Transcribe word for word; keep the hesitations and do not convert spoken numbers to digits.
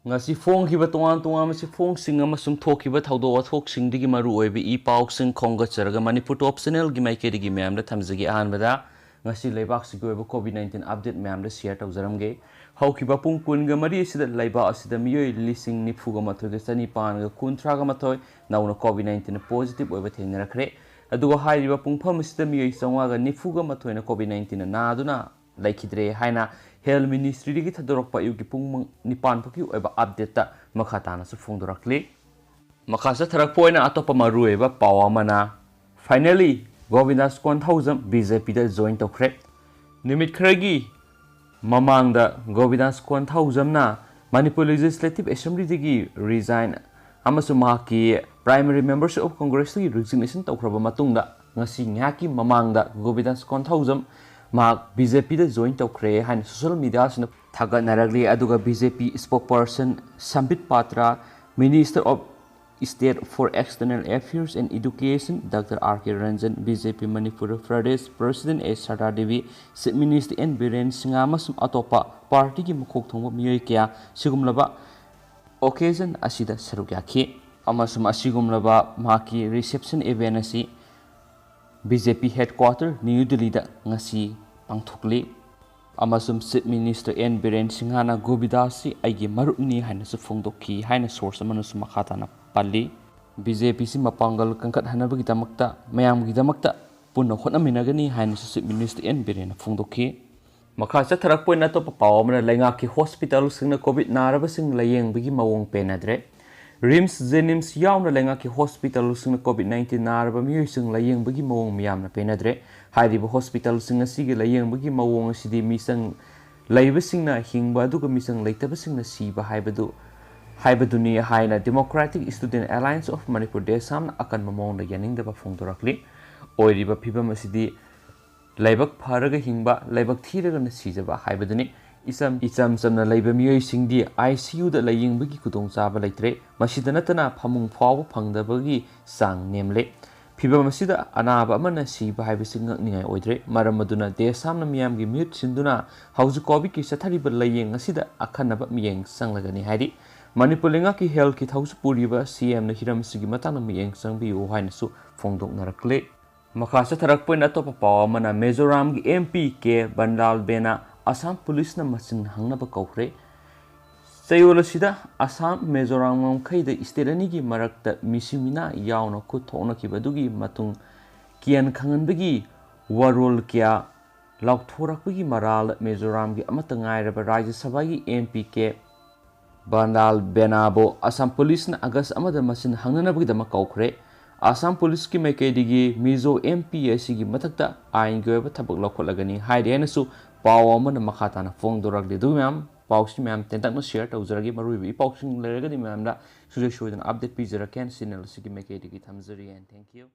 ꯉꯁꯤ ꯐꯣꯡꯈꯤꯕ ꯇꯣꯉꯥꯟ ꯇꯣꯉꯥꯟꯕ ꯆꯦꯐꯣꯡꯁꯤꯡ ꯑꯃꯁꯨꯡ ꯊꯣꯛꯈꯤꯕ ꯊꯧꯗꯣꯛ ꯋꯥꯊꯣꯛꯁꯤꯡꯗꯒꯤ ꯃꯔꯨꯑꯣꯏꯕ ꯏ ꯄꯥꯎꯁꯤꯡ ꯈꯣꯝꯒꯠꯆꯔꯒ ꯃꯅꯤꯄꯨꯔ ꯇꯣꯞ ꯆꯦꯅꯦꯜꯒꯤ ꯃꯥꯏꯀꯩꯗꯒꯤ ꯃꯌꯥꯝꯗ ꯊꯝꯖꯒꯦ꯫ ꯑꯍꯥꯟꯕꯗ, ꯉꯁꯤ ꯂꯩꯕꯥꯛꯁꯤꯒꯤ ꯑꯣꯏꯕ ꯀꯣꯚꯤꯗ ꯅꯥꯏꯟꯇꯤꯟ ꯑꯞꯗꯦꯠ ꯃꯌꯥꯝꯗ ꯁꯤꯌꯔ ꯇꯧꯖꯔꯝꯒꯦ꯫ ꯍꯧꯈꯤꯕ ꯄꯨꯡ ꯀꯨꯟꯒ ꯃꯔꯤ ꯑꯁꯤꯗ ꯂꯩꯕꯥꯛ ꯑꯁꯤꯗ ꯃꯤꯑꯣꯏ ꯂꯤꯁꯤꯡ ꯅꯤꯐꯨꯒ ꯃꯥꯊꯣꯏꯒ ꯆꯅꯤꯄꯥꯟꯒ ꯀꯨꯟꯊ꯭ꯔꯥꯒ ꯃꯥꯊꯣꯏ ꯅꯧꯅ ꯀꯣꯚꯤꯗ ꯅꯥꯏꯟꯇꯤꯟ ꯄꯣꯖꯤꯇꯤꯚ ꯑꯣꯏꯕ ꯊꯦꯡꯅꯔꯛꯈ꯭ꯔꯦ꯫ ꯑꯗꯨꯒ ꯍꯥꯏꯔꯤꯕ ꯄꯨꯡꯐꯝ ꯑꯁꯤꯗ ꯃꯤꯑꯣꯏ ꯆꯥꯝꯃꯉꯥꯒ ꯅꯤꯐꯨꯒ ꯃꯥꯊꯣꯏꯅ ꯀꯣꯚꯤꯗ ꯅꯥꯏꯟꯇꯤꯟꯅ ꯅꯥꯗꯨꯅ ꯂꯩꯈꯤꯗ꯭ꯔꯦ ꯍꯥꯏꯅ ꯍꯦꯜꯊ ꯃꯤꯅꯤꯁꯇ꯭ꯔꯤꯗꯒꯤ ꯊꯥꯗꯣꯔꯛꯄ ꯑꯌꯨꯛꯀꯤ ꯄꯨꯡ ꯅꯤꯄꯥꯟ ꯐꯥꯎꯒꯤ ꯑꯣꯏꯕ ꯑꯞꯗꯦꯠꯇ ꯃꯈꯥ ꯇꯥꯅꯁꯨ ꯐꯣꯡꯗꯣꯔꯛꯂꯤ꯫ ꯃꯈꯥ ꯆꯠꯊꯔꯛꯄ ꯑꯣꯏꯅ ꯑꯇꯣꯞꯄ ꯃꯔꯨꯑꯣꯏꯕ ꯄꯥꯎ ꯑꯃꯅ, finally ꯒꯣꯕꯤꯟꯗꯥꯁ ꯀꯣꯟꯊꯧꯖꯝ ꯕꯤ ꯖꯦ ꯄꯤꯗ ꯖꯣꯏꯟ ꯇꯧꯈ꯭ꯔꯦ꯫ ꯅꯨꯃꯤꯠ ꯈꯔꯒꯤ ꯃꯃꯥꯡꯗ ꯒꯣꯕꯤꯟꯗꯥꯁ ꯀꯣꯟꯊꯧꯖꯝꯅ ꯃꯅꯤꯄꯨꯔ ꯂꯦꯖꯤꯁꯂꯦꯇꯤꯚ ꯑꯦꯁꯦꯝꯕ꯭ꯂꯤꯗꯒꯤ ꯔꯤꯖꯥꯏꯟ ꯑꯃꯁꯨꯡ ꯃꯍꯥꯛꯀꯤ ꯄ꯭ꯔꯥꯏꯃꯔꯤ ꯃꯦꯝꯕꯔꯁꯤꯞ ꯑꯣꯐ ꯀꯣꯡꯒ꯭ꯔꯦꯁꯇꯒꯤ ꯔꯤꯖꯤꯒꯅꯦꯁꯟ ꯇꯧꯈ꯭ꯔꯕ ꯃꯇꯨꯡꯗ, ꯉꯁꯤ ꯉꯥꯏꯍꯥꯛꯀꯤ ꯃꯃꯥꯡꯗ ꯒꯣꯕꯤꯟꯗꯥꯁ ꯀꯣꯟꯊꯧꯖꯝ ꯃꯍꯥꯛ ꯕꯤ ꯖꯦ ꯄꯤꯗ ꯖꯣꯏꯟ ꯇꯧꯈ꯭ꯔꯦ ꯍꯥꯏꯅ ꯁꯣꯁꯤꯌꯦꯜ ꯃꯤꯗꯤꯌꯥꯁꯤꯅ ꯊꯥꯒꯠꯅꯔꯛꯂꯤ꯫ ꯑꯗꯨꯒ B J P spokesperson Sambit Patra, Minister of State for External Affairs and Education doctor R K Ranjan, B J P Manipur Pradesh president S Sarda Devi, chief minister N Biren Singh ꯑꯃꯁꯨꯡ ꯑꯇꯣꯞꯄ ꯄꯥꯔꯇꯤꯒꯤ ꯃꯀꯣꯛ ꯊꯣꯡꯕ ꯃꯤꯑꯣꯏ ꯀꯌꯥ ꯁꯤꯒꯨꯝꯂꯕ ꯑꯣꯀꯦꯖꯟ ꯑꯁꯤꯗ ꯁꯔꯨꯛ ꯌꯥꯈꯤ꯫ ꯑꯃꯁꯨꯡ ꯑꯁꯤꯒꯨꯝꯂꯕ ꯃꯍꯥꯛꯀꯤ ꯔꯤꯁꯦꯞꯁꯟ ꯏꯚꯦꯟ ꯑꯁꯤ ꯕꯤ ꯖꯦ ꯄꯤ ꯍꯦꯗꯀ꯭ꯋꯥꯇꯔ ꯅ꯭ꯌꯨ ꯗꯤꯜꯂꯤꯗ ꯉꯁꯤ ꯄꯥꯡꯊꯣꯛꯂꯤ꯫ ꯑꯃꯁꯨꯡ ꯆꯤꯐ ꯃꯤꯅꯤꯁꯇꯔ ꯑꯦꯟ ꯕꯤꯔꯦꯟ ꯁꯤꯡꯍꯅ ꯒꯣꯕꯤꯟꯗꯥꯁꯁꯤ ꯑꯩꯒꯤ ꯃꯔꯨꯞꯅꯤ ꯍꯥꯏꯅꯁꯨ ꯐꯣꯡꯗꯣꯛꯈꯤ ꯍꯥꯏꯅ ꯁꯣꯔꯁ ꯑꯃꯅꯁꯨ ꯃꯈꯥ ꯇꯥꯅ ꯄꯜꯂꯤ꯫ ꯕꯤ ꯖꯦ ꯄꯤꯁꯤ ꯃꯄꯥꯡꯒꯜ ꯀꯟꯈꯠꯍꯟꯅꯕꯒꯤꯗꯃꯛꯇ, ꯃꯌꯥꯝꯒꯤꯗꯃꯛꯇ ꯄꯨꯟꯅ ꯍꯣꯠꯅꯃꯤꯟꯅꯒꯅꯤ ꯍꯥꯏꯅꯁꯨ ꯆꯤꯐ ꯃꯤꯅꯤꯁꯇꯔ ꯑꯦꯟ ꯕꯤꯔꯦꯟꯅ ꯐꯣꯡꯗꯣꯛꯈꯤ꯫ ꯃꯈꯥ ꯆꯠꯊꯔꯛꯄ ꯑꯣꯏꯅ ꯑꯇꯣꯞꯄ ꯄꯥꯎ ꯑꯃꯅ, ꯂꯩꯉꯥꯛꯀꯤ ꯍꯣꯁꯄꯤꯇꯥꯜꯁꯤꯡꯅ ꯀꯣꯚꯤꯗ ꯅꯥꯔꯕꯁꯤꯡ ꯂꯥꯌꯦꯡꯕꯒꯤ ꯃꯑꯣꯡ ꯄꯦꯟꯅꯗ꯭ꯔꯦ꯫ ꯔꯤꯝꯁ, ꯖꯦꯅꯤꯝꯁ ꯌꯥꯎꯅ ꯂꯩꯉꯥꯛꯀꯤ ꯍꯣꯁꯄꯤꯇꯥꯜꯁꯤꯡꯅ ꯀꯣꯚꯤꯗ ꯅꯥꯏꯟꯇꯤꯟ ꯅꯥꯔꯕ ꯃꯤꯑꯣꯏꯁꯤꯡ ꯂꯥꯌꯦꯡꯕꯒꯤ ꯃꯑꯣꯡ ꯃꯤꯌꯥꯝꯅ ꯄꯦꯟꯅꯗ꯭ꯔꯦ꯫ ꯍꯥꯏꯔꯤꯕ ꯍꯣꯁꯄꯤꯇꯥꯜꯁꯤꯡ ꯑꯁꯤꯒꯤ ꯂꯥꯌꯦꯡꯕꯒꯤ ꯃꯑꯣꯡ ꯑꯁꯤꯗꯤ ꯃꯤꯆꯪ ꯂꯩꯕꯁꯤꯡꯅ ꯍꯤꯡꯕ ꯑꯗꯨꯒ ꯃꯤꯆꯪ ꯂꯩꯇꯕꯁꯤꯡꯅ ꯁꯤꯕ ꯍꯥꯏꯕꯗꯨ, ꯍꯥꯏꯕꯗꯨꯅꯤ ꯍꯥꯏꯅ Democratic Student Alliance of Manipur, ꯗꯦꯁꯥꯝꯅ ꯑꯀꯟꯕ ꯃꯑꯣꯡꯗ ꯌꯥꯅꯤꯡꯗꯕ ꯐꯣꯡꯗꯣꯔꯛꯂꯤ꯫ ꯑꯣꯏꯔꯤꯕ ꯐꯤꯕꯝ ꯑꯁꯤꯗꯤ ꯂꯥꯏꯕꯛ ꯐꯔꯒ ꯍꯤꯡꯕ, ꯂꯥꯏꯕꯛ ꯊꯤꯔꯒꯅ ꯁꯤꯖꯕ ꯍꯥꯏꯕꯗꯨꯅꯤ꯫ ꯏꯆꯝ, ꯏꯆꯝ ꯆꯝꯅ ꯂꯩꯕ ꯃꯤꯑꯣꯏꯁꯤꯡꯗꯤ ꯑꯥꯏ ꯁꯤ ꯌꯨꯗ ꯂꯥꯌꯦꯡꯕꯒꯤ ꯈꯨꯗꯣꯡꯆꯥꯕ ꯂꯩꯇ꯭ꯔꯦ꯫ ꯃꯁꯤꯗ ꯅꯠꯇꯅ ꯐꯃꯨꯡ ꯐꯥꯎꯕ ꯐꯪꯗꯕꯒꯤ ꯆꯥꯡ ꯅꯦꯝꯂꯦ꯫ ꯐꯤꯚꯝ ꯑꯁꯤꯗ ꯑꯅꯥꯕ ꯑꯃꯅ ꯁꯤꯕ ꯍꯥꯏꯕꯁꯤ ꯉꯛꯅꯤꯡꯉꯥꯏ ꯑꯣꯏꯗ꯭ꯔꯦ꯫ ꯃꯔꯝ ꯑꯗꯨꯅ ꯗꯦꯁ ꯁꯥꯝꯅ ꯃꯤꯌꯥꯝꯒꯤ ꯃꯤꯍꯨꯠ ꯁꯤꯟꯗꯨꯅ ꯍꯧꯖꯤꯛ ꯀꯣꯚꯤꯗꯀꯤ ꯆꯠꯊꯔꯤꯕ ꯂꯥꯏꯌꯦꯡ ꯑꯁꯤꯗ ꯑꯈꯟꯅꯕ ꯃꯤꯠꯌꯦꯡ ꯆꯪꯂꯒꯅꯤ ꯍꯥꯏꯔꯤ꯫ ꯃꯅꯤꯄꯨꯔ ꯂꯩꯉꯥꯛꯀꯤ ꯍꯦꯜꯊꯀꯤ ꯊꯧꯁꯤ ꯄꯨꯔꯤꯕ ꯁꯤ ꯑꯦꯝꯅ ꯍꯤꯔꯝ ꯑꯁꯤꯒꯤ ꯃꯇꯥꯡꯗ ꯃꯤꯠꯌꯦꯡ ꯆꯪꯕꯤꯌꯨ ꯍꯥꯏꯅꯁꯨ ꯐꯣꯡꯗꯣꯛꯅꯔꯛꯂꯦ꯫ ꯃꯈꯥ ꯆꯠꯊꯔꯛꯄ ꯑꯣꯏꯅ ꯑꯇꯣꯞꯄ ꯄꯥꯎ ꯑꯃꯅ ꯃꯤꯖꯣꯔꯥꯝꯒꯤ ꯑꯦꯝ ꯄꯤ ꯀꯦ ꯕꯟꯂꯥꯜ ꯕꯦꯅꯥ ꯑꯁꯥꯝ ꯄꯨꯂꯤꯁꯅ ꯃꯆꯤꯟ ꯍꯪꯅꯕ ꯀꯧꯈ꯭ꯔꯦ꯫ ꯆꯌꯣꯜ ꯑꯁꯤꯗ ꯑꯁꯥꯝ ꯃꯤꯖꯣꯔꯥꯝ ꯉꯝꯈꯩꯗ ꯁ꯭ꯇꯦꯠ ꯑꯅꯤꯒꯤ ꯃꯔꯛꯇ ꯃꯤꯁꯤ ꯃꯤꯅꯥ ꯌꯥꯎꯅ ꯈꯨꯠ ꯊꯣꯛꯅꯈꯤꯕ ꯑꯗꯨꯒꯤ ꯃꯇꯨꯡ ꯀꯤꯌꯥꯟ ꯈꯪꯍꯟꯕꯒꯤ ꯋꯥꯔꯣꯜ ꯀꯌꯥ ꯂꯥꯎꯊꯣꯔꯛꯄꯒꯤ ꯃꯔꯥꯜ ꯃꯤꯖꯣꯔꯥꯝꯒꯤ ꯑꯃꯠꯇ ꯉꯥꯏꯔꯕ ꯔꯥꯖ꯭ꯌ ꯁꯚꯥꯒꯤ ꯑꯦꯝ ꯄꯤ ꯀꯦ ꯕꯟꯂꯥꯜ ꯕꯦꯅꯥꯕꯨ ꯑꯁꯥꯝ ꯄꯨꯂꯤꯁꯅ ꯑꯥꯒꯁ ꯑꯃꯗ ꯃꯆꯤꯟ ꯍꯪꯅꯅꯕꯒꯤꯗꯃꯛ ꯀꯧꯈ꯭ꯔꯦ꯫ ꯑꯁꯥꯝ ꯄꯨꯂꯤꯁꯀꯤ ꯃꯥꯏꯀꯩꯗꯒꯤ ꯃꯤꯖꯣ ꯑꯦꯝ ꯄꯤ ꯑꯁꯤꯒꯤ ꯃꯊꯛꯇ ꯑꯥꯏꯟꯒꯤ ꯑꯣꯏꯕ ꯊꯕꯛ ꯂꯧꯈꯠꯂꯒꯅꯤ ꯍꯥꯏꯔꯤ ꯍꯥꯏꯅꯁꯨ ꯄꯥꯎ ꯑꯃꯅ ꯃꯈꯥ ꯇꯥꯅ ꯐꯣꯡꯗꯣꯔꯛꯂꯤ꯫ ꯑꯗꯨ ꯃꯌꯥꯝ ꯄꯥꯎꯁꯤ ꯃꯌꯥꯝ ꯇꯦꯟꯇꯛꯅ ꯁꯤꯌꯔ ꯇꯧꯖꯔꯒꯦ꯫ ꯃꯔꯨꯑꯣꯏꯕ ꯏ ꯄꯥꯎꯁꯤꯡ ꯂꯩꯔꯒꯗꯤ ꯃꯌꯥꯝꯗ ꯁꯨꯡꯁꯣꯏ ꯁꯣꯏꯗꯅ ꯑꯞꯗꯦꯠ ꯄꯤꯖꯔꯛꯀꯦ꯫ ꯆꯦꯅꯦꯜ ꯑꯁꯤꯒꯤ ꯃꯥꯏꯀꯩꯗꯒꯤ ꯊꯝꯖꯔꯤ꯫ And thank you꯫